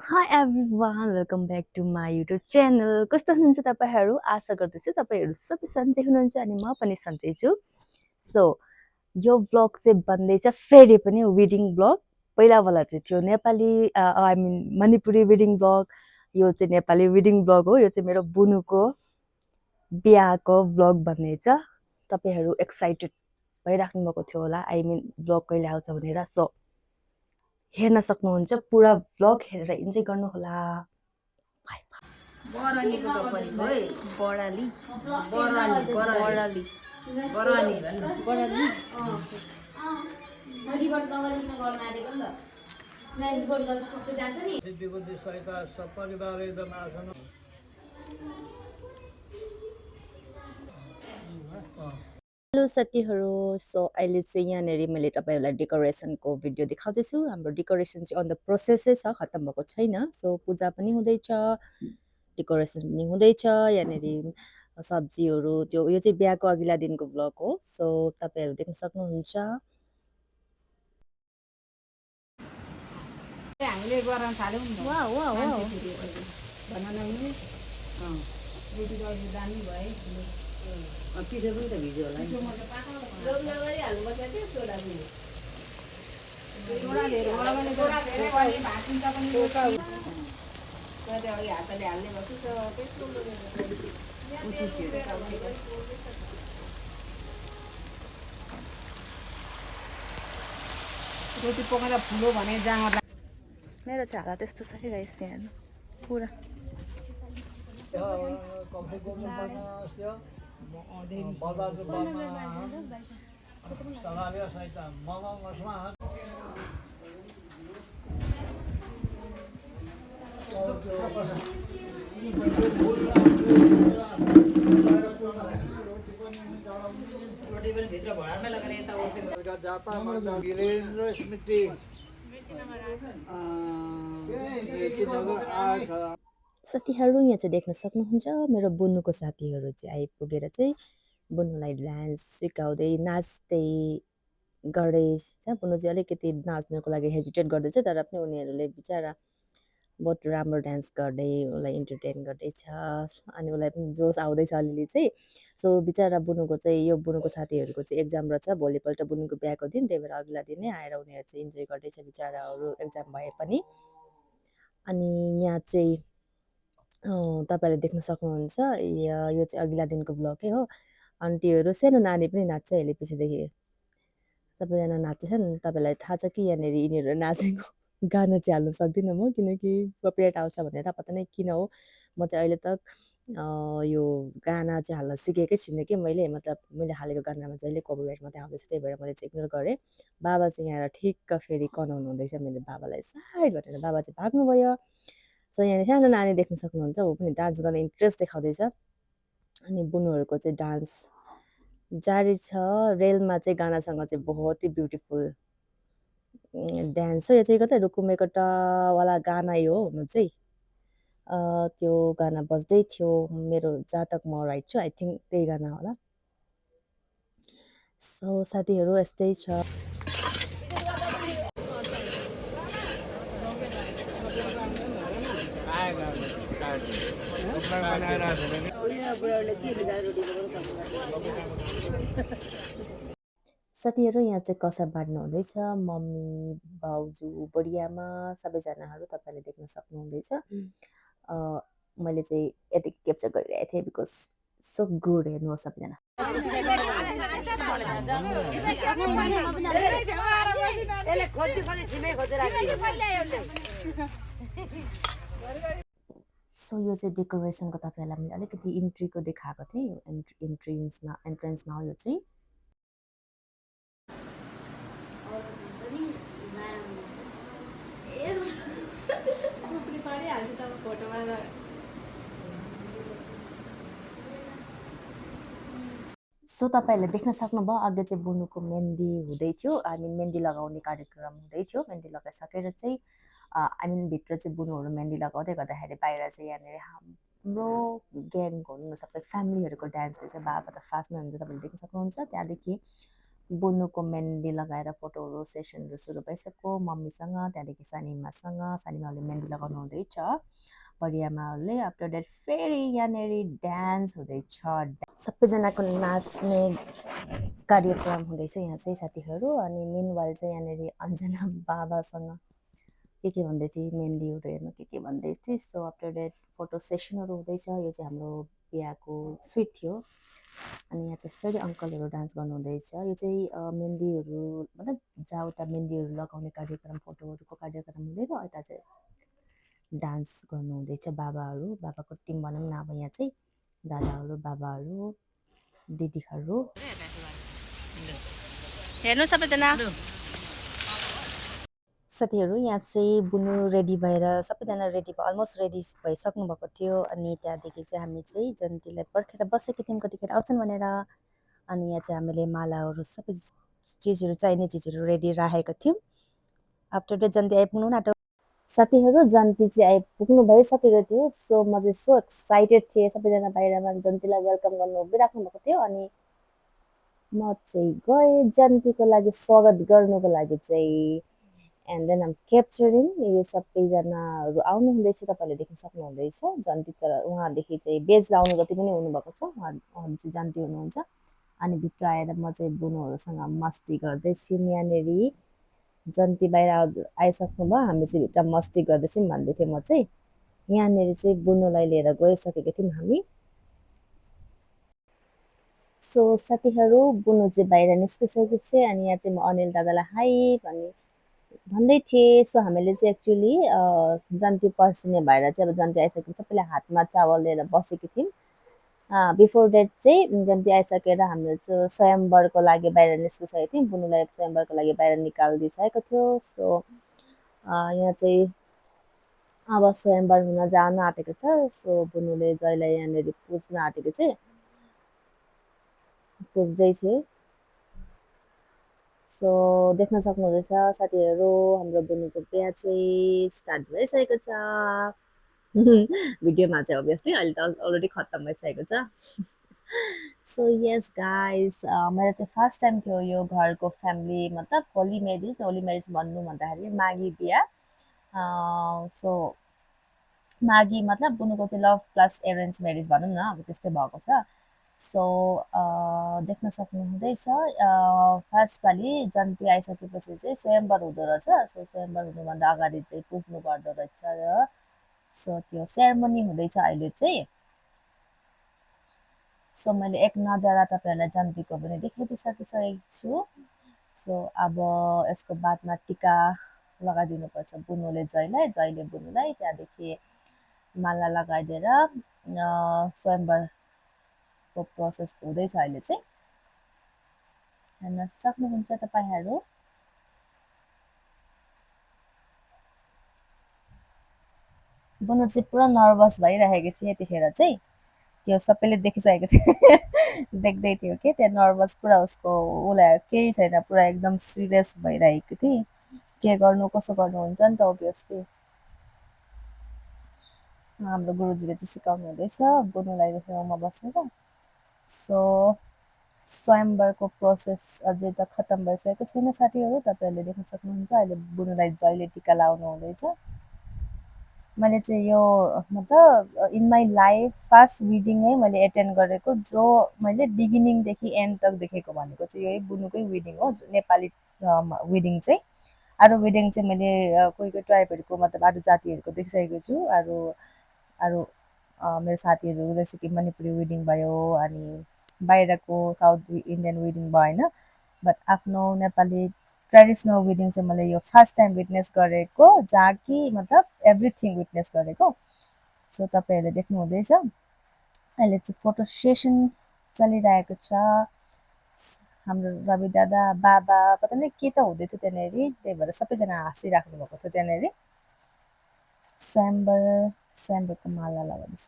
Hi everyone, welcome back to my YouTube channel. कस्तो हुनुहुन्छ तपाईहरु? आशा गर्दछु तपाईहरु सबै सन्चै हुनुहुन्छ अनि म पनि सन्चै छु। सो यो भ्लग चाहिँ बन्दैछ फेरि पनि वेडिङ भ्लग। पहिलावाला चाहिँ थियो Nepali I mean Manipuri wedding vlog. यो चाहिँ नेपाली वेडिङ भ्लग हो। यो चाहिँ मेरो बुनुको बिहाको भ्लग बन्दैछ। तपाईहरु एक्साइटेड भइराख्नु भएको थियो होला आई मिन भ्लग कहिले आउँछ भनेर। सो हेर्न सक्नुहुन्छ पुरा भ्लग हेरेर इन्जोय गर्नु होला। बरानीको टोपली हो है बडाली बरानी बडाली बरानी बडाली रिपोर्ट नगरिकन गर्न आँटेको नि त लाइन रिपोर्ट गर्न सबै जान्छ नि सिद्धिबुद्धि सहित सपरिवार एकदम आसन हेलो साथीहरू। सो अहिले चाहिँ यहाँनिर मैले तपाईँहरूलाई डेकोरेसनको भिडियो देखाउँदैछु। हाम्रो डेकोरेसन चाहिँ अन द प्रोसेसै छ, खत्तम भएको छैन। सो पूजा पनि हुँदैछ, डेकोरेसन पनि हुँदैछ। यहाँनिर सब्जीहरू त्यो यो चाहिँ बिहाको अघिल्ला दिनको भ्लग हो। सो तपाईँहरू देख्न सक्नुहुन्छ। हामीले गर्न थाल्यौँ नि वाह वाह वाह भन न नि बुढी दाजु दामी भयो पिठो पनि त भिज्यो होला नि लोभ नगरी हाल्नुपर्छ त्यो सोडा पनि सोडा धेरै भयो भने सोडा धेरै भयो भने भाँचिन्छ पनि त्यो अघि हातले हाल्ने भएपछि त्यस्तो रोटी पकाएर फुलो भने जाँगर मेरो चाहिँ हालत त्यस्तो छ कि गाइस यहाँ पुरा कफी गर्नुपर्ने थियो बल्दाजु बर्मा सवालिया सहित मगमसमा रोटी पनि भित्र भडामै लगाएर यता उठ्दै जापा वीरेन्द्र स्मृति साथीहरू यहाँ चाहिँ देख्न सक्नुहुन्छ मेरो बुनुको साथीहरू चाहिँ आइपुगेर चाहिँ बुनुलाई डान्स सिकाउँदै नाच्दै गर्दैछ। बुनु चाहिँ अलिकति नाच्नुको लागि हेजिटेट गर्दैछ, तर पनि उनीहरूले बिचरा बहुत राम्रो डान्स गर्दै उसलाई इन्टरटेन गर्दैछ अनि उसलाई पनि जोस आउँदैछ अलिअलि चाहिँ। सो बिचरा बुनुको चाहिँ यो बुनुको साथीहरूको चाहिँ एक्जाम रहेछ भोलिपल्ट बुनुको बिहाको दिन, त्यही भएर अघिल्ला दिन नै आएर उनीहरू चाहिँ इन्जोय गर्दैछ बिचराहरू एक्जाम भए पनि। अनि यहाँ चाहिँ तपाईँले देख्न सक्नुहुन्छ यो चाहिँ अघिल्ला दिनको भ्लगै हो। आन्टीहरू सानो नानी पनि नाच्छ अहिले पछिदेखि सबैजना नाच्छन्। तपाईँलाई थाहा छ कि यहाँनिर यिनीहरू नाचेको गाना चाहिँ हाल्नु सक्दिनँ म, किनकि कपिराइट आउँछ भनेर पत्ता नै किन हो। म चाहिँ अहिले तक यो गाना चाहिँ हाल्न सिकेकै छुइनँ कि मैले, मतलब मैले हालेको गानामा जहिले कपिराइट मात्रै आउँदैछ, त्यही भएर मैले चाहिँ इग्नोर गरेँ। बाबा चाहिँ यहाँ ठिक्क फेरि कनाउनु हुँदैछ, मैले बाबालाई साइड भनेर बाबा चाहिँ भाग्नुभयो। सो यहाँ सानो नानी देख्न सक्नुहुन्छ, ऊ पनि डान्स गर्ने इन्ट्रेस्ट देखाउँदैछ। अनि बुनुहरूको चाहिँ डान्स जारी छ। रेलमा चाहिँ गानासँग चाहिँ बहुत ही ब्युटिफुल डान्स छ। यो चाहिँ कतै रुकुमेकोटावाला गाना यो हो हुनु चाहिँ। त्यो गाना बज्दै थियो मेरो जहाँ तक म राइट छु, आई थिङ्क त्यही गाना होला। सो साथीहरू यस्तै छ। साथीहरू यहाँ चाहिँ कसाब बाँड्नु हुँदैछ। मम्मी बाउजू बडियामा सबैजनाहरू तपाईँले देख्न सक्नुहुँदैछ। मैले चाहिँ यतिकै क्याप्चर गरिरहेको थिएँ बिकज सो गुड। हेर्नुहोस् सबैजना। सो यो चाहिँ डेकोरेसनको तपाईँहरूलाई मैले अलिकति इन्ट्रीको देखाएको थिएँ। एन्ट्रेन्समा हो यो चाहिँ। सो तपाईँहरूले देख्न सक्नुभयो अघि चाहिँ बुनुको मेहन्दी हुँदै थियो। आई मिन मेहन्दी लगाउने कार्यक्रम हुँदै थियो। मेहन्दी लगाइसकेर चाहिँ आई मिन भित्र चाहिँ बुनुहरू मेहन्दी लगाउँदै गर्दाखेरि बाहिर चाहिँ यहाँनिर हाम्रो ग्याङको सबै फ्यामिलीहरूको डान्स दिएछ। बाबा त फास्टमा हुन्छ, तपाईँले देख्न सक्नुहुन्छ। त्यहाँदेखि बुनुको मेहन्दी लगाएर फोटोहरू सेसनहरू सुरु भइसक्यो मम्मीसँग, त्यहाँदेखि सानीमासँग, सानीमाले मेहन्दी लगाउनु हुँदैछ, बढियामाहरूले। आफ्टर द्याट फेरि यहाँनिर डान्स हुँदैछ, सबैजनाको नाच्ने कार्यक्रम हुँदैछ यहाँ चाहिँ साथीहरू। अनि मिनवाइल चाहिँ यहाँनिर अन्जना बाबासँग के भन्दै थिएँ, मेहन्दीहरू हेर्नु के भन्दै थिएँ। सो आफ्टर द्याट फोटो सेसनहरू हुँदैछ। यो चाहिँ हाम्रो बिहाको स्विट थियो। अनि यहाँ चाहिँ फेरि अङ्कलहरू डान्स गर्नुहुँदैछ। यो चाहिँ मेहन्दीहरू मतलब जहाँ उता मेहन्दीहरू लगाउने कार्यक्रम, फोटोहरूको कार्यक्रम हुँदैन, यता चाहिँ डान्स गर्नुहुँदैछ बाबाहरू। बाबाको टिम भनौँ न अब यहाँ चाहिँ दादाहरू, बाबाहरू, दिदीहरू। हेर्नु सबैजना साथीहरू, यहाँ चाहिँ बुनु रेडी भएर सबैजना रेडी भयो, अलमोस्ट रेडी भइसक्नु भएको थियो। अनि त्यहाँदेखि चाहिँ हामी चाहिँ जन्तीलाई पर्खेर बसेको थियौँ कतिखेर आउँछन् भनेर। अनि यहाँ चाहिँ हामीले मालाहरू सबै चिजहरू, चाहिने चिजहरू रेडी राखेको थियौँ। आफ्टर द्याट जन्ती आइपुग्नु आँट्यो साथीहरू। जन्ती चाहिँ आइपुग्नु भइसकेको थियो। सो म चाहिँ सो एक्साइटेड थिएँ। सबैजना बाहिरमा जन्तीलाई वेलकम गर्नु उभिराख्नु भएको थियो। अनि म चाहिँ गएँ जन्तीको लागि स्वागत गर्नुको लागि चाहिँ। And then I'm capturing. यो सबैजनाहरू आउनु हुँदैछ, तपाईँहरूले देख्न सक्नुहुँदैछ। जन्ती तर उहाँदेखि चाहिँ बेज लाउनु जति पनि हुनुभएको छ, उहाँहरू चाहिँ जन्ती हुनुहुन्छ। अनि भित्र आएर म चाहिँ बुनुहरूसँग मस्ती गर्दैछु। यहाँनिर जन्ती बाहिर आइसक्नु भयो, हामी चाहिँ भित्र मस्ती गर्दैछौँ भन्दै थिएँ म चाहिँ। यहाँनिर चाहिँ बुनुलाई लिएर गइसकेको थियौँ हामी। सो साथीहरू, बुनु चाहिँ बाहिर निस्किसकेको छ। अनि यहाँ चाहिँ म अनिल दादालाई हाई भन्दै थिएँ। सो हामीले चाहिँ एक्चुली जन्ती पर्सिने भएर चाहिँ अब जन्ती आइसकेपछि सबैले हातमा चावल लिएर बसेको थियौँ। बिफोर डेट चाहिँ जन्ती आइसकेर हाम्रो चाहिँ स्वयम्वरको लागि बाहिर निस्किसकेको थियौँ। बुनुलाई स्वयम्वरको लागि बाहिर निकालिदिइसकेको थियो। सो यहाँ चाहिँ अब स्वयम्वर हुन जान आँटेको छ। सो बुनुले जयलाई यहाँनिर पुज्न आँटेको चाहिँ पुज्दैछ। सो देख्न सक्नुहुँदैछ साथीहरू, हाम्रो बुनुको बिहा चाहिँ स्टार्ट भइसकेको छ। भिडियोमा चाहिँ अभियसली अहिले त अलरेडी खत्तम भइसकेको छ। सो यस गाइस, मेरो चाहिँ फर्स्ट टाइम थियो यो घरको फ्यामिली मतलब होली म्यारिज भन्नु भन्दाखेरि माघी बिहा। सो माघी मतलब बुनुको चाहिँ लभ प्लस एरेन्ज म्यारिज भनौँ न, अब त्यस्तै भएको छ। सो देख्न सक्नुहुँदैछ फर्स्टपालि जन्ती आइसकेपछि चाहिँ स्वयम्वर हुँदो रहेछ। सो स्वयम्वर हुनुभन्दा अगाडि चाहिँ पुज्नु पर्दो रहेछ र सो त्यो सेरेमनी हुँदैछ अहिले चाहिँ। सो मैले एक नजरा तपाईँहरूलाई जन्तीको पनि देखाइदिइसकेको छु। सो अब यसको बादमा टिका लगाइदिनुपर्छ बुनुले जयलाई, जयले बुनुलाई। त्यहाँदेखि माला लगाइदिएर स्वयम्वरको प्रोसेस हुँदैछ अहिले चाहिँ, हेर्न सक्नुहुन्छ तपाईँहरू। बुनु चाहिँ पुरा नर्भस भइरहेको थियो यतिखेर चाहिँ। त्यो सबैले देखिसकेको थियो देख्दै थियो कि त्यहाँ नर्भस पुरा उसको, उसलाई केही छैन, पुरा एकदम सिरियस भइरहेको थिएँ। के गर्नु कसो गर्नु हुन्छ नि त अभियसली। हाम्रो गुरुजीले चाहिँ सिकाउनु हुँदैछ बुनुलाई छेउमा बसेर। सो स्वयम्वरको प्रोसेस अझै त खत्तम भइसकेको छैन साथीहरू, तपाईँहरूले देख्न सक्नुहुन्छ। अहिले बुनुलाई जयले टिका लाउनु हुँदैछ। मैले चाहिँ यो मतलब इन माई लाइफ फर्स्ट वेडिङै मैले एटेन्ड गरेको, जो मैले बिगिनिङदेखि एन्ड तक देखेको भनेको चाहिँ यही बुनुकै वेडिङ हो, नेपाली वेडिङ चाहिँ। अरू वेडिङ चाहिँ मैले कोही कोही ट्राइबहरूको मतलब अरू जातिहरूको देखिसकेको छु। अरू मेरो साथीहरू जस्तो कि मणिपुरी वेडिङ भयो, अनि बाहिरको साउथ इन्डियन वेडिङ भयो होइन। बट आफ्नो नेपाली ट्रेडिसनल वेडिङ चाहिँ मैले यो फर्स्ट टाइम विटनेस गरेको, जहाँ कि मतलब एभ्रिथिङ विटनेस गरेको। सो तपाईँहरूले देख्नु हुँदैछ अहिले चाहिँ फोटो सेसन चलिरहेको छ। हाम्रो रवि दादा, बाबा, पता नै के त हुँदै थियो त्यहाँनिर, त्यही भएर सबैजना हाँसिराख्नु भएको थियो त्यहाँनिर। स्वयम्वरको माला लगाउँदैछ।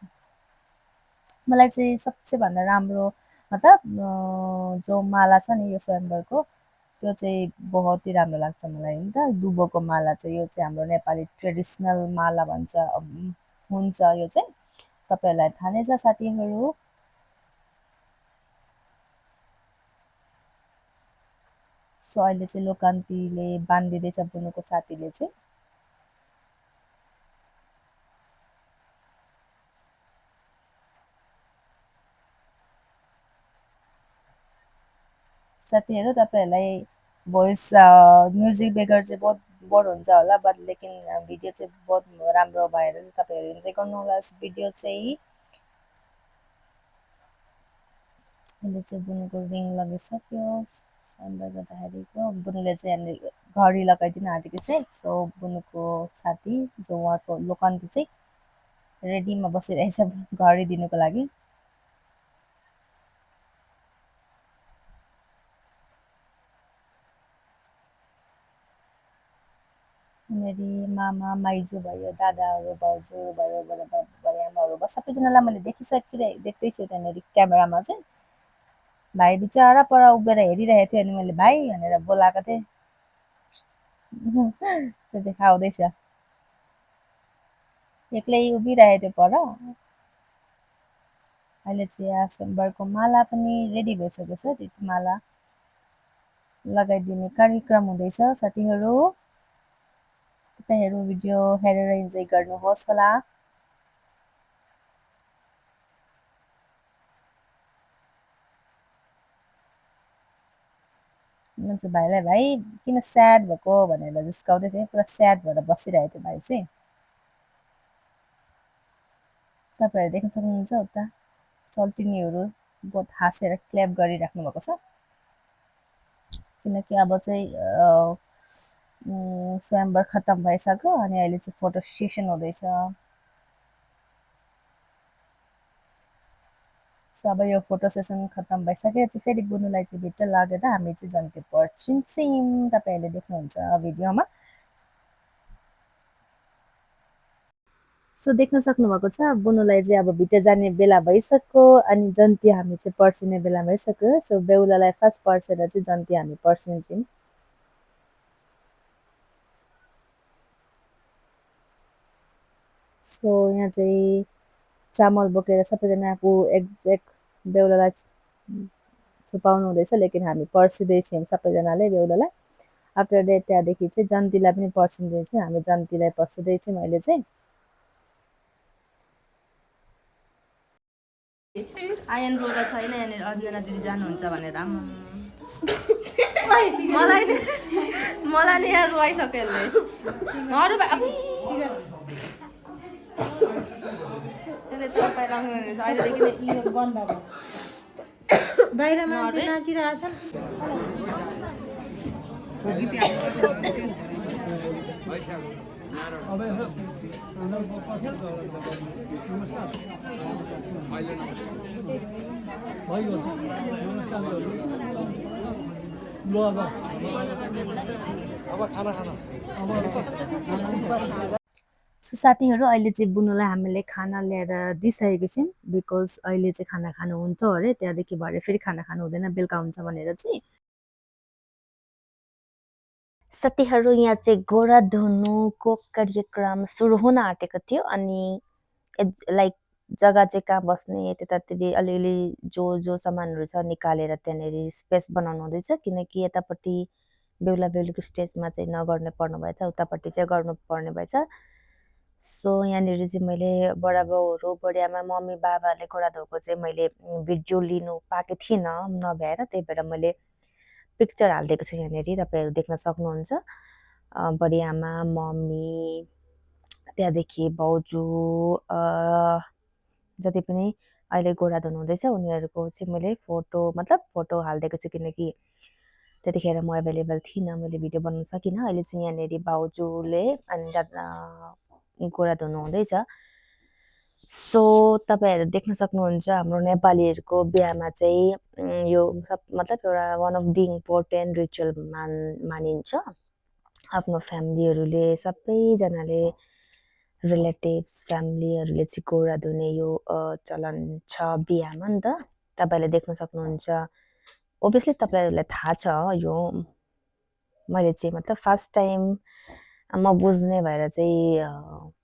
मलाई चाहिँ सबसे भन्दा राम्रो मतलब जो माला छ नि यो स्वयम्वरको, त्यो चाहिँ बहुत ही राम्रो लाग्छ मलाई नि त। दुबोको माला चाहिँ यो चाहिँ हाम्रो नेपाली ट्रेडिसनल माला भन्छ हुन्छ यो चाहिँ, तपाईँहरूलाई थाहा नै छ साथीहरू। सो अहिले चाहिँ लोकान्तीले बान्दिँदैछ बुनुको साथीले चाहिँ। साथीहरू तपाईँहरूलाई भोइस म्युजिक बेगर चाहिँ बहुत बोर हुन्छ होला, बट लेकिन भिडियो चाहिँ बहुत राम्रो भएर चाहिँ तपाईँहरू इन्जोय गर्नुहोला यस भिडियो चाहिँ। अहिले चाहिँ बुनुको रिङ लगाइसक्यो सन्डर गर्दाखेरिको। बुनुले चाहिँ यहाँनिर घडी लगाइदिन आँटेको चाहिँ। सो बुनुको साथी जो उहाँको लोकान्ती चाहिँ रेडीमा बसिरहेछ घडी दिनुको लागि। यहाँनिर मामा माइजू भयो, दादाहरू भाउजू भयो, बडाआमाहरू भयो, सबैजनालाई मैले देख्दैछु त्यहाँनिर क्यामेरामा चाहिँ। भाइ बिचरा पर उभिएर हेरिरहेको थियो अनि मैले भाइ भनेर बोलाएको थिएँ। त्यो देखाउँदैछ, एक्लै उभिरहेको थियो पर। अहिले चाहिँ स्वयंवरको माला पनि रेडी भइसकेको छ, त्यो माला लगाइदिने कार्यक्रम हुँदैछ साथीहरू। तपाईँहरू भिडियो हेरेर इन्जोय गर्नुहोस् होला। म चाहिँ भाइलाई भाइ किन स्याड भएको भनेर जिस्काउँदै थिएँ, पुरा स्याड भएर बसिरहेको थियो भाइ चाहिँ। तपाईँहरू देख्न सक्नुहुन्छ उता सल्टिनीहरू बहुत हाँसेर क्ल्याप गरिराख्नु भएको छ, किनकि अब चाहिँ स्वयंवर खत्तम भइसक्यो अनि अहिले चाहिँ फोटो सेसन हुँदैछ। सो अब यो फोटो सेसन खत्तम भइसक्यो चाहिँ फेरि बुनुलाई चाहिँ भित्र लगेर हामी चाहिँ जन्ती पर्छौँ, तपाईँहरूले देख्नुहुन्छ भिडियोमा। सो देख्न सक्नुभएको छ बुनुलाई चाहिँ अब भित्र जाने बेला भइसक्यो अनि जन्ती हामी चाहिँ पर्सिने बेला भइसक्यो। सो बेहुलालाई फर्स्ट पर्सेर चाहिँ जन्ती हामी पर्सिन्छौँ। सो यहाँ चाहिँ चामल बोकेर सबैजनाको एक्ज्याक्ट बेहुलालाई छुपाउनु हुँदैछ, लेकिन हामी पर्सिँदैछौँ सबैजनाले बेहुलालाई। आफ्टर डेट त्यहाँदेखि चाहिँ जन्तीलाई पनि पर्सिँदैछौँ, हामी जन्तीलाई पर्सिँदैछौँ अहिले चाहिँ। आयन रोगा छैन यहाँनिर, अर्जना दिदी जानुहुन्छ भनेर मलाई नि यहाँ रुवाइसक्यो यसले। अरू अहिलेदेखि यो बन्द भयो, बाहिर मान्छे नाचिरहेछ। सो साथीहरू अहिले चाहिँ बुनुलाई हामीले खाना ल्याएर दिइसकेको छौँ, बिकज अहिले चाहिँ खाना खानु हुन्छ अरे, त्यहाँदेखि भरे फेरि खाना खानु हुँदैन, बेलुका हुन्छ भनेर चाहिँ। साथीहरू यहाँ चाहिँ घोडा धुनुको कार्यक्रम सुरु हुन आँटेको थियो अनि लाइक जग्गा चाहिँ कहाँ बस्ने त्यतातिर अलिअलि जो सामानहरू छ निकालेर त्यहाँनिर स्पेस बनाउनु हुँदैछ, किनकि यतापट्टि बेहुला बेहुलीको स्टेजमा चाहिँ नगर्ने पर्नु भएछ, उतापट्टि चाहिँ गर्नुपर्ने भएछ। सो यहाँनिर चाहिँ मैले बडा बाउहरू बडिआमा मम्मी बाबाले घोडा धोएको चाहिँ मैले भिडियो लिनु पाएको थिइनँ नभ्याएर, त्यही भएर मैले पिक्चर हालिदिएको छु यहाँनिर, तपाईँहरू देख्न सक्नुहुन्छ। बडिआमा मम्मी त्यहाँदेखि भाउजू जति पनि अहिले घोडा धुनु हुँदैछ उनीहरूको चाहिँ मैले फोटो हालिदिएको छु, किनकि त्यतिखेर म एभाइलेबल थिइनँ, मैले भिडियो बनाउन सकिनँ। अहिले चाहिँ यहाँनिर भाउजूले अनि घोडा धुनु हुँदैछ। सो तपाईँहरू देख्न सक्नुहुन्छ हाम्रो नेपालीहरूको बिहामा चाहिँ यो सब एउटा one of the important ritual मानिन्छ। आफ्नो फ्यामिलीहरूले सबैजनाले रिलेटिभ्स फ्यामिलीहरूले चाहिँ घोडा धुने यो चलन छ बिहामा नि त, तपाईँले देख्न सक्नुहुन्छ। ओभियसली तपाईँहरूलाई थाहा छ यो, मैले चाहिँ फर्स्ट टाइम म बुझ्ने भएर चाहिँ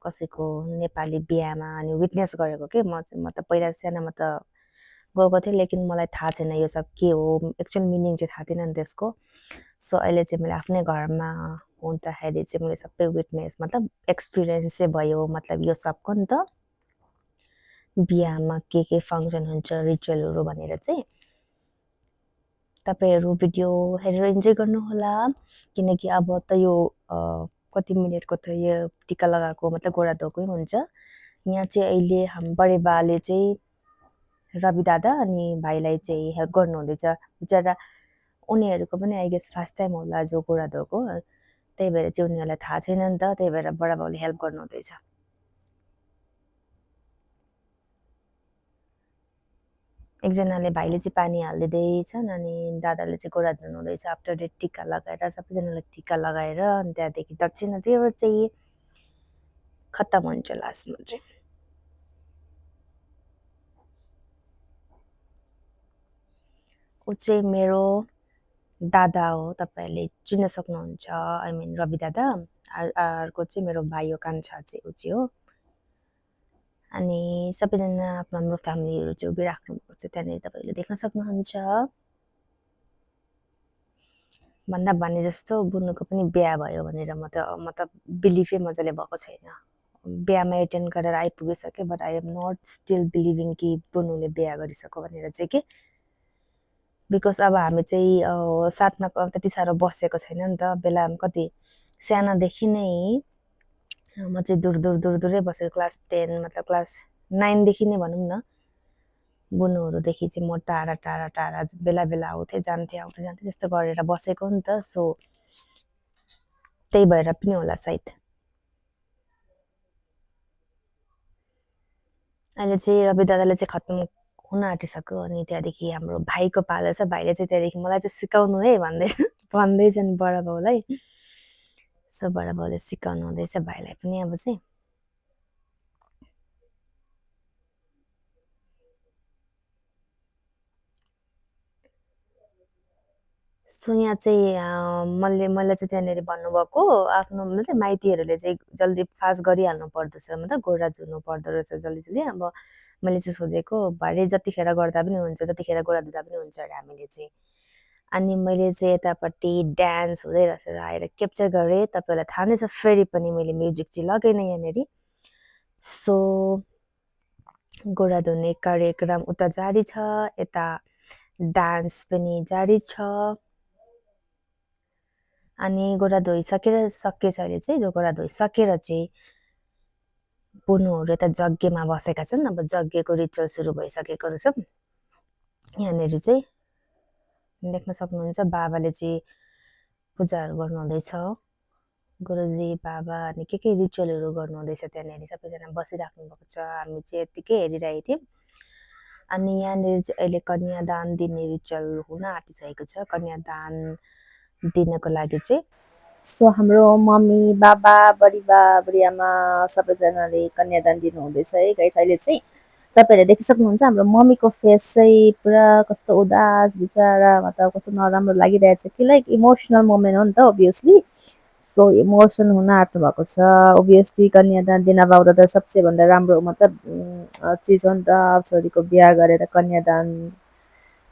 कसैको नेपाली बिहामा अनि विटनेस गरेको के म पहिला सानोमा त गएको थिएँ, लेकिन मलाई थाहा छैन यो सब के हो, एक्चुअल मिनिङ चाहिँ थाहा थिएन नि त्यसको। सो अहिले चाहिँ मैले आफ्नै घरमा हुँदाखेरि चाहिँ मैले सबै विटनेस मतलब एक्सपिरियन्स चाहिँ भयो मतलब यो सबको नि त। बिहामा के फङ्सन हुन्छ रिचुअलहरू भनेर चाहिँ। तपाईँहरू भिडियो हेरेर इन्जोय गर्नुहोला, किनकि अब त यो कति मिनटको त यो टिका लगाएको मतलब गोडा धोएकै हुन्छ। यहाँ चाहिँ अहिले बडे बाले चाहिँ रवि दादा अनि भाइलाई चाहिँ हेल्प गर्नुहुँदैछ। बिचरा उनीहरूको पनि आई गेस फर्स्ट टाइम होला जो गोडा धोएको, त्यही भएर चाहिँ उनीहरूलाई थाहा छैन नि त, त्यही भएर बडा बाउले हेल्प गर्नुहुँदैछ। एकजनाले भाइले चाहिँ पानी हालिदिँदैछन् अनि दादाले चाहिँ गोडा धुनुहुँदैछ। आफ्टर डेट टिका लगाएर सबैजनालाई टिका लगाएर अनि त्यहाँदेखि दक्षिणातिर चाहिँ खत्तम हुन्छ लास्टमा चाहिँ। ऊ चाहिँ मेरो दादा हो, तपाईँहरूले चिन्न सक्नुहुन्छ। आई मिन रवि दादा। अर्को चाहिँ मेरो भाइ हो, कान्छा चाहिँ ऊ चाहिँ हो। अनि सबैजना आफ्नो हाम्रो फ्यामिलीहरू चाहिँ उभिराख्नुभएको छ त्यहाँनिर, तपाईँहरूले देख्न सक्नुहुन्छ। भन्दा भने जस्तो बुनुको पनि बिहा भयो भनेर मतलब बिलिभै मजाले भएको छैन। बिहामा एटेन्ड गरेर आइपुगिसक्यो, but I am not still believing कि बुनुले बिहा गरिसक्यो भनेर चाहिँ के। बिकज अब हामी चाहिँ साथमा त्यति साह्रो बसेको छैन नि त। बेला कति सानोदेखि नै म चाहिँ दूरै बसेको। क्लास 10 मतलब क्लास 9देखि नै भनौँ न, बुनुहरूदेखि चाहिँ म टाढा बेला आउँथेँ जान्थेँ त्यस्तो गरेर बसेको नि त। सो त्यही भएर पनि होला सायद। अहिले चाहिँ रवि दादाले चाहिँ खत्तम हुन आँटिसक्यो अनि त्यहाँदेखि हाम्रो भाइको पालो छ। भाइले चाहिँ त्यहाँदेखि मलाई चाहिँ सिकाउनु है भन्दैछन् बडा बाउलाई। सो बडा बाउले सिकाउनु हुँदैछ भाइलाई पनि अब चाहिँ। सो यहाँ चाहिँ मलाई चाहिँ त्यहाँनिर भन्नुभएको आफ्नो मतलब माइतीहरूले चाहिँ जल्दी फास्ट गरिहाल्नु पर्दछ, मतलब गोडा धुनु पर्दो रहेछ जल्दी। अब मैले चाहिँ सोधेको भरे जतिखेर गर्दा पनि हुन्छ, जतिखेर गोडा धुँदा पनि हुन्छ अरे हामीले चाहिँ। अनि मैले चाहिँ यतापट्टि डान्स हुँदै रहेछ आएर क्याप्चर गरेँ। तपाईँलाई थाहा नै छ, फेरि पनि मैले म्युजिक चाहिँ लगेन यहाँनिर। सो गोडा धुने कार्यक्रम उता जारी छ, यता डान्स पनि जारी छ। अनि गोडा सकेछ अहिले चाहिँ। जो गोडा धोइसकेर चाहिँ बुनुहरू यता यज्ञमा बसेका छन्। अब यज्ञको रिचुअल सुरु भइसकेको रहेछ। यहाँनिर चाहिँ देख्न सक्नुहुन्छ बाबाले चाहिँ पूजाहरू गर्नुहुँदैछ। गुरुजी बाबा अनि के रिचुअलहरू गर्नुहुँदैछ त्यहाँनिर। सबैजना बसिराख्नु भएको छ, हामी चाहिँ यतिकै हेरिरहेको थियौँ। अनि यहाँनिर चाहिँ अहिले कन्यादान दिने रिचुअल हुन आँटिसकेको छ, कन्यादान दिनको लागि चाहिँ। सो हाम्रो मम्मी बाबा बडी आमा सबैजनाले कन्यादान दिनुहुँदैछ है गाइस। अहिले चाहिँ तपाईँहरूले देखिसक्नुहुन्छ हाम्रो मम्मीको फेस चाहिँ पुरा कस्तो उदास बिचरा, मतलब कस्तो नराम्रो लागिरहेछ कि। लाइक इमोसनल मोमेन्ट हो नि त ओभियसली। सो इमोसन हुन आँट्नु भएको छ। ओभियसली कन्यादान दिन पाउँदा त सबसे भन्दा राम्रो मतलब चिज हो नि त। छोरीको बिहा गरेर कन्यादान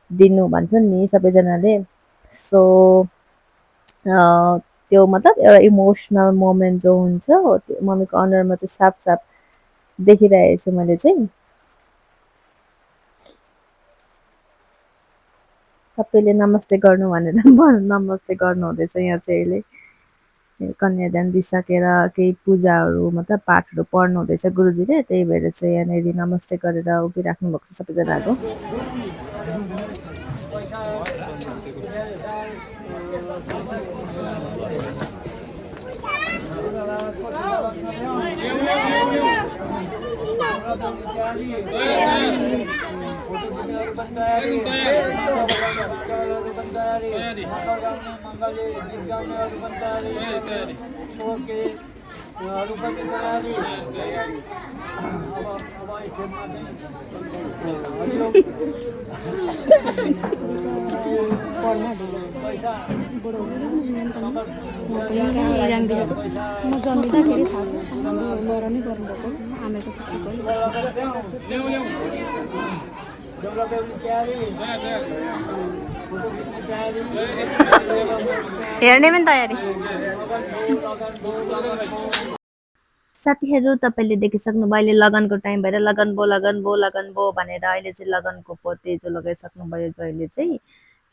दिनु भन्छन् नि सबैजनाले। सो त्यो मतलब एउटा इमोसनल मोमेन्ट जो हुन्छ त्यो मम्मीको अनुहारमा चाहिँ साफ देखिरहेको छु मैले चाहिँ। सबैले नमस्ते गर्नु भनेर नमस्ते गर्नु हुँदैछ यहाँ चाहिँ अहिले। कन्यादान दिइसकेर केही पूजाहरू मतलब पाठहरू पढ्नु हुँदैछ गुरुजीले, त्यही भएर चाहिँ यहाँनिर नमस्ते गरेर उभिराख्नु भएको छ सबैजनाको। म जन्मिँदाखेरि थाहा छ हाम्रो लर नै गर्नुभएको आमेको सबै बेहुला बेहुली तयारी फोटो खिच्ने तयारी हेर्ने पनि तयारी साथीहरू तपाईँले देखिसक्नुभयो अहिले लगनको टाइम भएर लगन बो लगन बो लगन बो भनेर अहिले चाहिँ लगनको पोतेजो लगाइसक्नुभयो जहिले चाहिँ।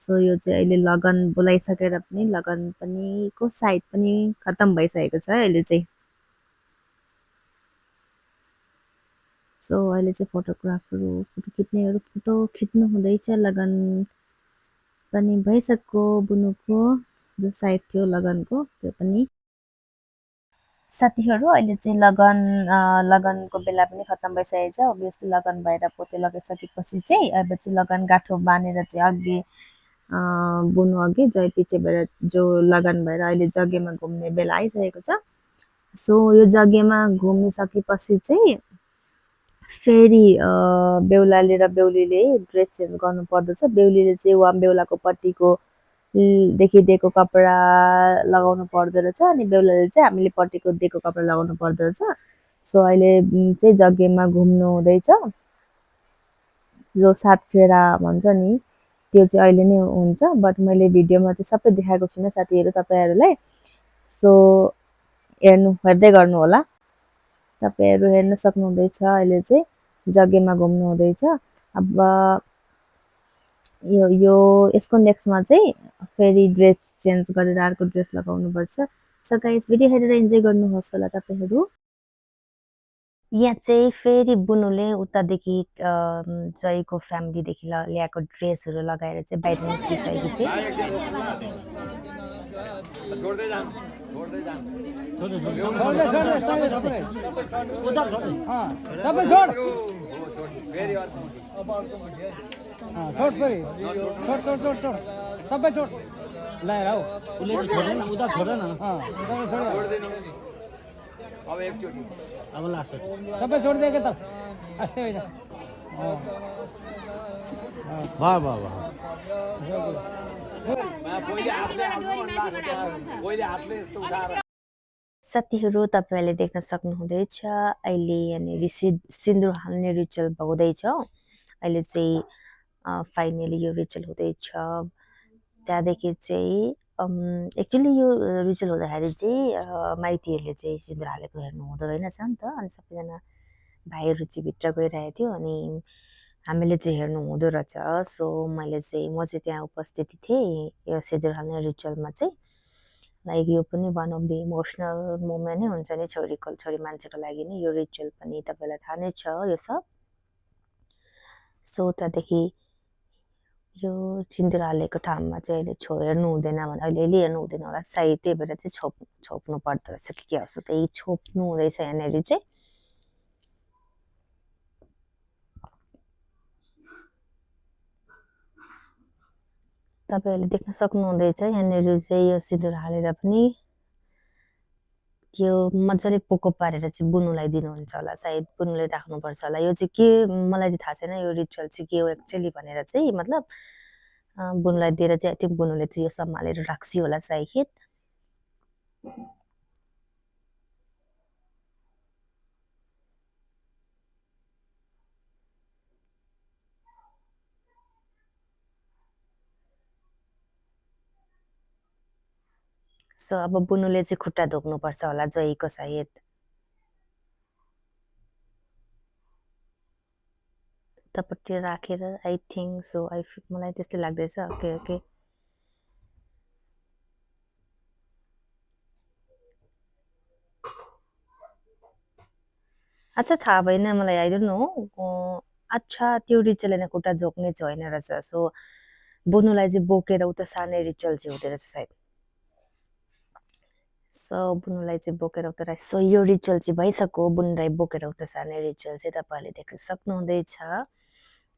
सो यो चाहिँ अहिले लगन बोलाइसकेर पनि लगन पनि को साइड पनि खत्तम भइसकेको छ अहिले चाहिँ। सो अहिले चाहिँ फोटोग्राफरहरू फोटो खिच्नेहरू फोटो खिच्नु हुँदैछ। लगन पनि भइसक्यो बुनुको जो साइड थियो लगनको त्यो पनि। साथीहरू अहिले चाहिँ लगनको बेला पनि खत्तम भइसकेको छ। अभियसली लगन भएर पोते लगाइसकेपछि चाहिँ अब चाहिँ लगन गाँठो बाँधेर चाहिँ अघि बुनु अघि जय पछि भएर जो लगन भएर अहिले जग्गेमा घुम्ने बेला आइसकेको छ। सो यो जग्गेमा घुमिसकेपछि चाहिँ फेरि बेहुलाले र बेहुलीले ड्रेस चेन्ज गर्नु पर्दछ। बेहुलीले चाहिँ बेहुलाको पट्टिको देखि दिएको कपडा लगाउनु पर्दो रहेछ अनि बेहुलाले चाहिँ हामीले पट्टिको दिएको कपडा लगाउनु पर्दो रहेछ। सो अहिले चाहिँ जग्गेमा घुम्नु हुँदैछ। जो 7 फेरा भन्छ नि त्यो चाहिँ अहिले नै हुन्छ। बट मैले भिडियोमा चाहिँ सबै देखाएको छुइनँ साथीहरू तपाईँहरूलाई। सो हेर्दै गर्नु होला। तपाईँहरू हेर्न सक्नुहुँदैछ अहिले चाहिँ जग्गेमा घुम्नु हुँदैछ। अब यो यसको नेक्स्टमा चाहिँ फेरि ड्रेस चेन्ज गरेर अर्को ड्रेस लगाउनुपर्छ। सो गाइस भिडियो हेरेर इन्जोय गर्नुहोस् होला तपाईँहरू। यहाँ चाहिँ फेरि बुनुले उतादेखि जयको फ्यामिलीदेखि ल्याएको ड्रेसहरू लगाएर चाहिँ बाहिर निस्किसकेको छ। सबै छोड लाएर हौ उसले छोडेन उता छोडेन अब एकचोटि अब लास्ट सबै छोडिदिएको त अस्ति होइन वाह वाह वाह साथीहरू तपाईँहरूले देख्न सक्नुहुँदैछ अहिले यहाँनिर सिन्दुर हाल्ने रिचुअल हुँदैछ। अहिले चाहिँ फाइनली यो रिचुअल हुँदैछ। त्यहाँदेखि चाहिँ एक्चुअली यो रिचुअल हुँदाखेरि चाहिँ माइतीहरूले चाहिँ सिन्दुर हालेको हेर्नु हुँदो रहेनछ नि त। अनि सबैजना भाइहरू चाहिँ भित्र गइरहेको थियो अनि हामीले चाहिँ हेर्नु हुँदो रहेछ। सो म चाहिँ त्यहाँ उपस्थित थिएँ यो सिन्दुर हाल्ने रिचुअलमा चाहिँ। लाइक यो पनि one of the emotional moment नै हुन्छ नि छोरी मान्छेको लागि नै यो रिचुअल पनि तपाईँलाई थाहा नै छ यो सब। सो त्यहाँदेखि यो सिन्दुर हालेको ठाउँमा चाहिँ अहिले हेर्नु हुँदैन भने अहिले हेर्नु हुँदैन होला सायद त्यही भएर चाहिँ छोप्नु पर्दो रहेछ कि के हो त्यही छोप्नु हुँदैछ यहाँनिर चाहिँ। तपाईँहरूले देख्न सक्नुहुँदैछ यहाँनिर चाहिँ यो सिन्दुर हालेर पनि त्यो मजाले पोको पारेर चाहिँ बुनुलाई दिनुहुन्छ होला। सायद बुनुले राख्नुपर्छ होला। यो चाहिँ के मलाई चाहिँ थाहा छैन यो रिचुअल चाहिँ के हो एक्चुअली भनेर चाहिँ मतलब बुनुलाई दिएर चाहिँ त्यो बुनुले चाहिँ यो सम्हालेर राख्सी होला सायद। सो अब बुनुले चाहिँ खुट्टा धोक्नुपर्छ होला जयको सायद। तपट्टि राखेर आई थिङ्क सो मलाई त्यस्तै लाग्दैछ। ओके ओके अच्छा थाहा भएन मलाई आई डोन्ट नो। अच्छा त्यो रिचुअल होइन खुट्टा झोक्ने चाहिँ होइन रहेछ। सो बुनुलाई चाहिँ बोकेर उता सार्ने रिचुअल चाहिँ हुँदो रहेछ सायद। सो बुनुलाई चाहिँ बोकेर उता सो यो रिचुअल चाहिँ भइसक्यो। बुनुलाई बोकेर उता सार्ने रिचुअल चाहिँ तपाईँहरूले देख्न सक्नुहुँदैछ।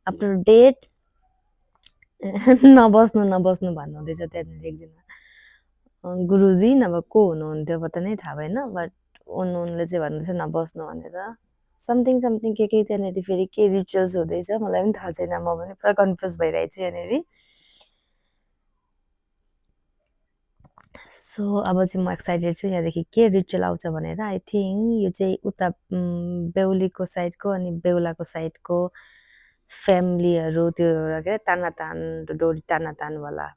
आफ्टर डेट नबस्नु भन्नुहुँदैछ त्यहाँनिर एकजना गुरुजी नभए को हुनुहुन्थ्यो पत्ता नै थाहा भएन। बट उनले चाहिँ भन्नुहुन्छ नबस्नु भनेर समथिङ के त्यहाँनिर फेरि के रिचुअल्स हुँदैछ मलाई पनि थाहा छैन। म पनि पुरा कन्फ्युज भइरहेको छु यहाँनिर। सो अब चाहिँ म एक्साइटेड छु यहाँदेखि के रिचुअल आउँछ भनेर। आई थिङ्क यो चाहिँ उता बेहुलीको साइडको अनि बेहुलाको साइडको फ्यामिलीहरू त्यो के तानातान डोरी तानातानवाला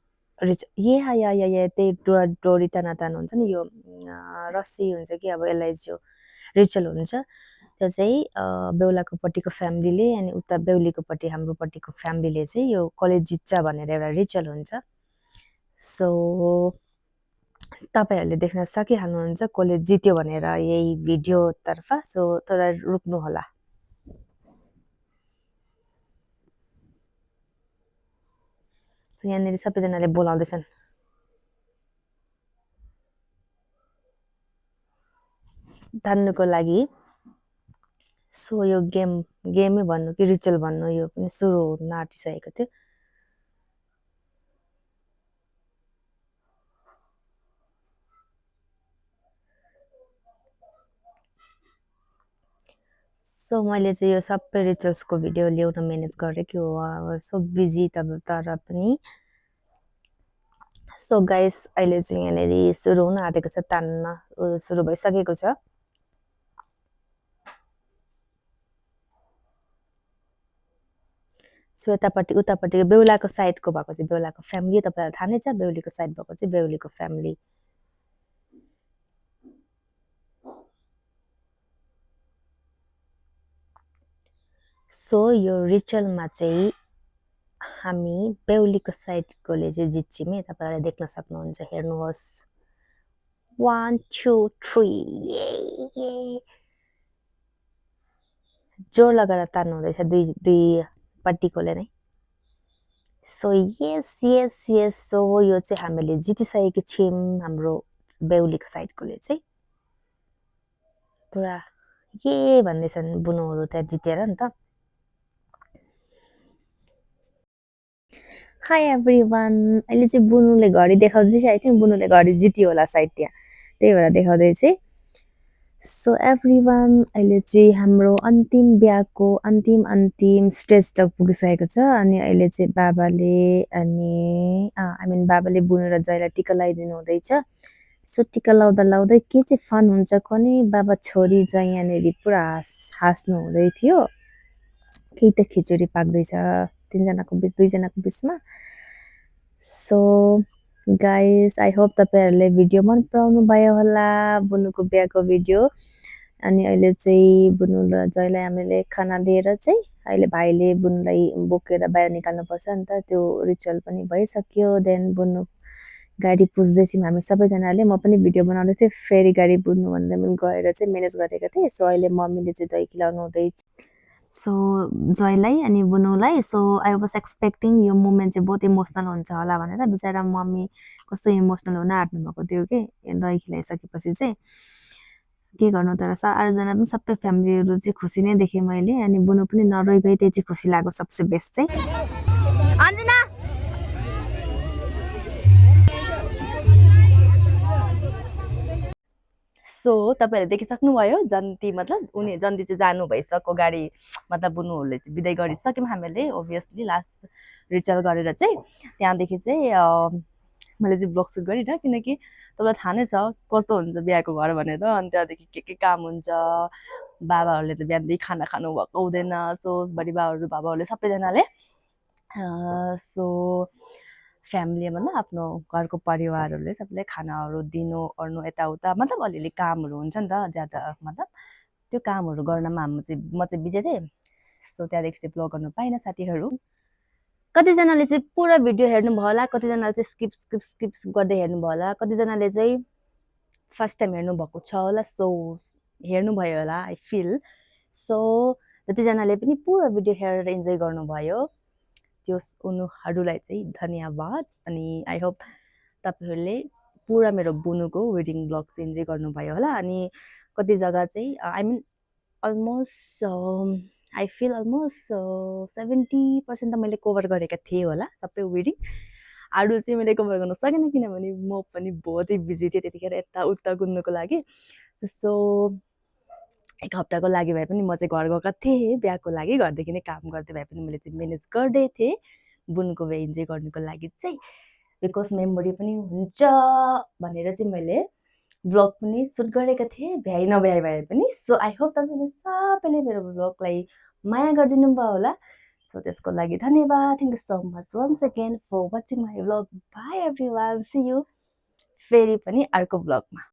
या त्यही डोरी तानातान हुन्छ नि यो रस्सी हुन्छ कि अब यसलाई जो रिचुअल हुन्छ त्यो चाहिँ बेहुलाकोपट्टिको फ्यामिलीले अनि उता बेहुलीकोपट्टि हाम्रोपट्टिको फ्यामिलीले चाहिँ यो कलेज जित्छ भनेर एउटा रिचुअल हुन्छ। सो तपाईँहरूले देख्न सकिहाल्नुहुन्छ कलेज जित्यो भनेर यही भिडियोतर्फ। सो तर रोक्नु होला। यहाँनिर सबैजनाले बोलाउँदैछन्। तान्नुको लागि। सो यो गेमै भन्नु कि रिचुअल भन्नु यो पनि सुरु हुन आँटिसकेको थियो। सो मैले चाहिँ यो सबै रिचुअल्सको भिडियो ल्याउन म्यानेज गरेको हो। सो बिजी तर पनि। सो गाइस अहिले चाहिँ यहाँनिर सुरु हुन आँटेको छ, तान्न सुरु भइसकेको छ। सो यतापट्टि उतापट्टि बेहुलाको साइडको भएको चाहिँ बेहुलाको फ्यामिली, तपाईँलाई थाहा नै छ। बेहुलीको साइड भएको चाहिँ बेहुलीको फ्यामिली। सो यो रिचुअलमा चाहिँ हामी बेहुलीको साइडकोले चाहिँ जित्छौँ है। तपाईँहरूले देख्न सक्नुहुन्छ, हेर्नुहोस्। 1 2 3 जोर लगाएर तान्नु हुँदैछ दुई पट्टिकोले नै। सो यस सो यो चाहिँ हामीले जितिसकेको छौँ, हाम्रो बेहुलीको साइडकोले चाहिँ पुरा भन्दैछन् बुनुहरू त्यहाँ जितेर नि त। हाई एभ्रिवान, अहिले चाहिँ बुनुले घडी देखाउँदैछ। आई थिङ्क बुनुले घडी जित्यो होला सायद त्यहाँ, त्यही भएर देखाउँदैछ। सो एभ्रिवान अहिले चाहिँ हाम्रो अन्तिम बिहाको अन्तिम स्टेज तक पुगिसकेको छ। अनि अहिले चाहिँ बाबाले अनि बाबाले बुनेर जयलाई टिका लगाइदिनु हुँदैछ। सो टिका लाउँदा के चाहिँ फन हुन्छ भने बाबा छोरी जय यहाँनिर पुरा हाँस्नु हुँदै थियो। केही त खिचडी पाक्दैछ दुईजनाको बिचमा। सो गाइस आई होप तपाईँहरूले भिडियो मन पराउनु भयो होला, बुनुको बिहाको भिडियो। अनि अहिले चाहिँ बुनु र जयलाई हामीले खाना दिएर चाहिँ अहिले भाइले बुनुलाई बोकेर बाहिर निकाल्नुपर्छ नि त, त्यो रिचुअल पनि भइसक्यो। देन बुनु गाडी पुज्दैछौँ हामी सबैजनाले। म पनि भिडियो बनाउँदै थिएँ, फेरि गाडी बुन्नु भनेर पनि गएर चाहिँ म्यानेज गरेको थिएँ। सो अहिले मम्मीले चाहिँ दही खिलाउनु हुँदैछ सो जयलाई अनि बुनुलाई। सो आई वाज एक्सपेक्टिङ यो मोमेन्ट चाहिँ बहुत इमोसनल हुन्छ होला भनेर, बिचरा मम्मी कस्तो इमोसनल हुन आँट्नु भएको थियो कि दही खिलाइसकेपछि चाहिँ। के गर्नु तर अरूजना पनि सबै फ्यामिलीहरू चाहिँ खुसी नै देखेँ मैले। अनि बुनु पनि नरोइ गई, त्यही चाहिँ खुसी लाग्यो सबसे बेस्ट चाहिँ। अन्जना सो तपाईँहरूले देखिसक्नुभयो जन्ती, मतलब उनी जन्ती चाहिँ जानु भइसक्यो गाडी, मतलब बुनुहरूले चाहिँ बिदाई गरिसक्यौँ हामीले ओभियसली लास्ट रिचुअल गरेर चाहिँ। त्यहाँदेखि चाहिँ मैले चाहिँ ब्लग सुट गरिनँ, किनकि तपाईँलाई थाहा नै छ कस्तो हुन्छ बिहाको घर भनेर। अनि त्यहाँदेखि के काम हुन्छ, बाबाहरूले त बिहानदेखि खाना खानु भएको हुँदैन। सो बडी बाबाहरूले सबैजनाले सो फ्यामिली मतलब आफ्नो घरको परिवारहरूले सबैले खानाहरू दिनु ओर्नु यताउता, मतलब अलिअलि कामहरू हुन्छ नि त ज्यादा, मतलब त्यो कामहरू गर्नमा म चाहिँ बिजी थिएँ। सो त्यहाँदेखि चाहिँ ब्लग गर्नु पाइनँ साथीहरू। कतिजनाले चाहिँ पुरा भिडियो हेर्नुभयो होला, कतिजनाले चाहिँ स्किप गर्दै हेर्नुभयो होला, कतिजनाले चाहिँ फर्स्ट टाइम हेर्नुभएको छ होला। सो हेर्नुभयो होला आई फिल। सो जतिजनाले पनि पुरा भिडियो हेरेर इन्जोय गर्नुभयो त्यो उनीहरूलाई चाहिँ धन्यवाद। अनि आई होप तपाईँहरूले पुरा मेरो बुनुको वेडिङ ब्लग चाहिँ इन्जोय गर्नुभयो होला। अनि कति जग्गा चाहिँ I mean almost I feel almost 70% त मैले कभर गरेका थिएँ होला सबै वेडिङ। अरू चाहिँ मैले कभर गर्न सकेन किनभने म पनि बहुतै बिजी थिएँ त्यतिखेर यताउता कुद्नुको लागि। सो एक हप्ताको लागि भए पनि म चाहिँ घर गएको थिएँ बिहाको लागि, घरदेखि नै काम गर्दै भए पनि मैले चाहिँ म्यानेज गर्दै थिएँ बुनको बिहा इन्जोय गर्नुको लागि चाहिँ, बिकज मेमोरी पनि हुन्छ भनेर चाहिँ मैले ब्लग पनि सुट गरेको थिएँ भ्याइ नभ्याइ भए पनि। सो आई होप तपाईँले सबैले मेरो ब्लगलाई माया गरिदिनु भयो होला। सो त्यसको लागि धन्यवाद। Thank you so much once again for watching my vlog. Bye everyone, see you फेरि पनि अर्को भ्लगमा।